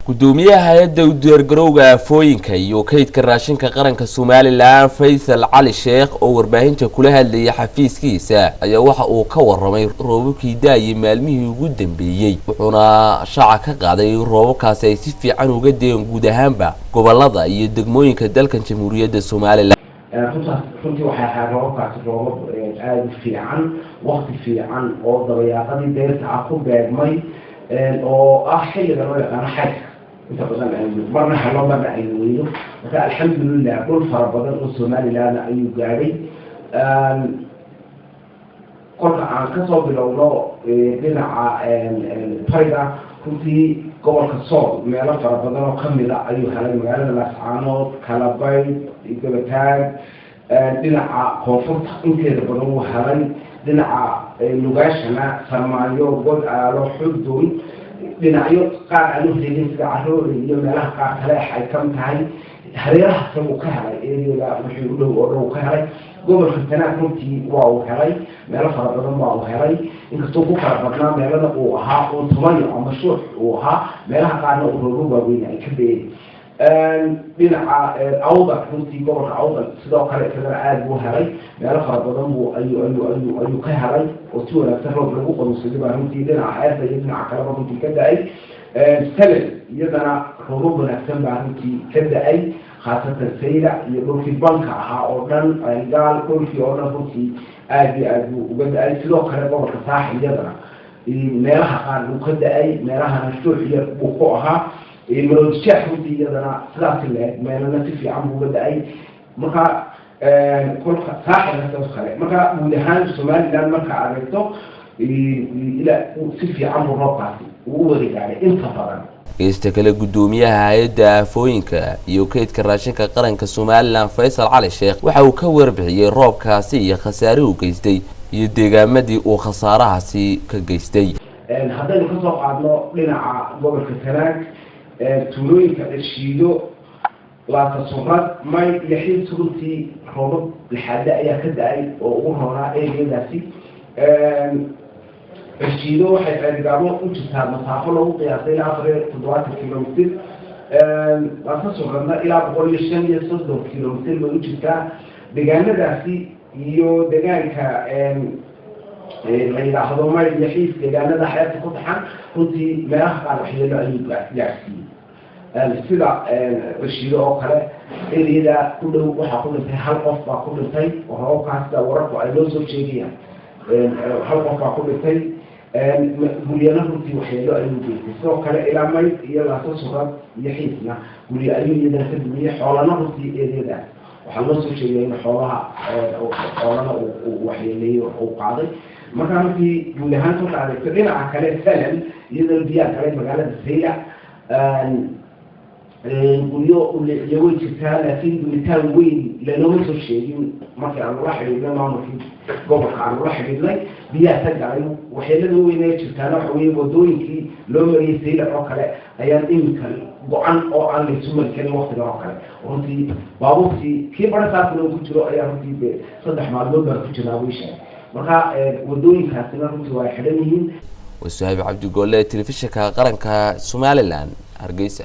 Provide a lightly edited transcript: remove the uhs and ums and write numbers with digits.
Gudoomiyaha hay-adda u diyaargarowga aafooyinka iyo kaydka raashinka qaranka Somaliland, Faysal Cali Sheekh, oo warbaahinta kula hadlayay xafiiskiisa, ayaa waxa uu ka waramay roobabkii daayay maalmihii ugu dambeeyey, wuxuuna shaaca ka qaaday in roobabkaasi ay si fiican uga deen guud ahaanba gobolada iyo degmooyinka dalkan Jamhuuriyadda Somaliland. Runtaas runtii waxay ahaa roobabkaasi roobab aada u fiican, wakti fiican oo dabayaaqadii deyrta ah ku beegmay, oo ah xilliga loo yaqaano xaydka. Inta badan aynu marna helo, marna aynu weyno. Marka alxamdulilah, dhul fara badan oo Somalilandna ayuu gaadhay. Kolka aan kasoo bilowno dhinaca bariga, runtii gobolka Sool meelo fara badan oo kamida ayuu helay, magaalada Laascaanood, Kalabayd, Gabataag. Dhinaca koonfurta inteeda badan wuu helay. Dhinaca Nugaashana Sarmaayo, God Aalo, Xudun, dhinacyo qaar aan u helin sida Caroole iyo meelaha qaar kale ay kam tahay, hareerahaase wuu ka helay. Eriyada wixii u dhow oo dhow ka helay. Gobolka Sanaag runtii waa uu helay, meelo fara badan waa uu helay, inkastoo ku kala badnaa meelada uu ahaa uu tumayo ama shuux uu ahaa, meelaha qaarna uu roobo waaweyn ay ka da'een. Dhinaca Awdal, runtii gobolka Awdal sidoo kale isagana aada buu helay, meelo fara badan buu ayuu ka helay oo si wanaagsan roob lagu qabowsaday baa runtii dhinaca xeebta iyo dhinaca kaleba runtii ka da'ay. Salel iyadana roobab wanaagsan baa runtii ka da'ay, khaasatan Saylac iyo dhulkii banka ahaa oo dhan, Gaal, dhulkii oo dhan runtii aada iyo aad buu uga da'ay. Sidoo kale gobolka Saaxil iyadana meelaha qaar buu ka da'ay, meelahana shuux yar buu ku ahaa. Maroodijeex runtii iyadana sidaasi leeg, meelana si fiican buu uga da'ay. Marka kolka Saaxilna sidaas kale. Marka guud ahaan Somaliland marka aad eegto, ila si fiican buu roobkaasi uu u wada gaadhay inta badan. Geesta kale, guddoomiyaha hay-adda aafooyinka iyo kaydka raashinka qaranka Somaliland, Faysal Cali Sheekh, waxa uu ka warbixiyey roobkaasi iyo khasaare uu geystay iyo deegaamadii uu khasaarahaasi ka geystay. Haddaynu kasoo qaadno dhinaca gobolka Sanaag, tuulooyinka Cirshiido, Laatasurad, May iyo Xiis, runtii roobab lixaade ayaa ka da'ay oo ugu roonaa eriyadaasi. Cirshiido waxay Ceerigaabo u jirtaa masaafo lagu qiyaasay ilaa 74 kilomitr, Laatasuradna ilaa 135 kilomitr bay u jirtaa. Deegaanadaasi iyo deegaanka la yidhaahdo May iyo Xiis, deegaanada xeebta ku taxan, runtii meelaha qaar waxyeelo ayuu gaarsiiyey, sida Cirshiido oo kale. Eriyada ku dhow waxaa ku dhintay hal qof baa ku dhintay oo roobabkaas, sida wararku ay noo soo sheegayaan, hal qof baa ku dhintay. Guryana runtii waxyeelo ayuu geystay. Sidoo kale ilaa Mayd iyo Laaso Surad iyo Xiisna guryo ayuu iyadana ka dumiyey. Xoolana runtii eriyadaas waxaa loo soo sheegaya in xoolaha, xoolana uu waxyeeleeyey, uu qaaday. Marka runtii guud ahaan kolka adeegto, dhinaca kale Salal iyadoo biyaa kale magaalada Saylac guryo uleeciyo way jirtaa, laakiin dumitaan weyn lanooma soo sheegin. Markii aan ula xidhiidhnay maamulkii gobolka aan ula xidhiidhnay, biyaha ka galay. Waxyeelada weyn ee jirtaana waxa weye wadooyinkii loo mariyey Saylac oo kale ayaan iminka go'an oo aan laysu mari karin waktigan oo kale. Runtii baabuurtii kii barasaasna uu ku jiro ayaa runtii de 3 maalmood baan ku jirnaa way sheegay. Marka wadooyinkaasina runtii waa xidhan yihiin. Wasahaab Cabdigoole, Telefishinka Qaranka Somaliland, Hargeysa.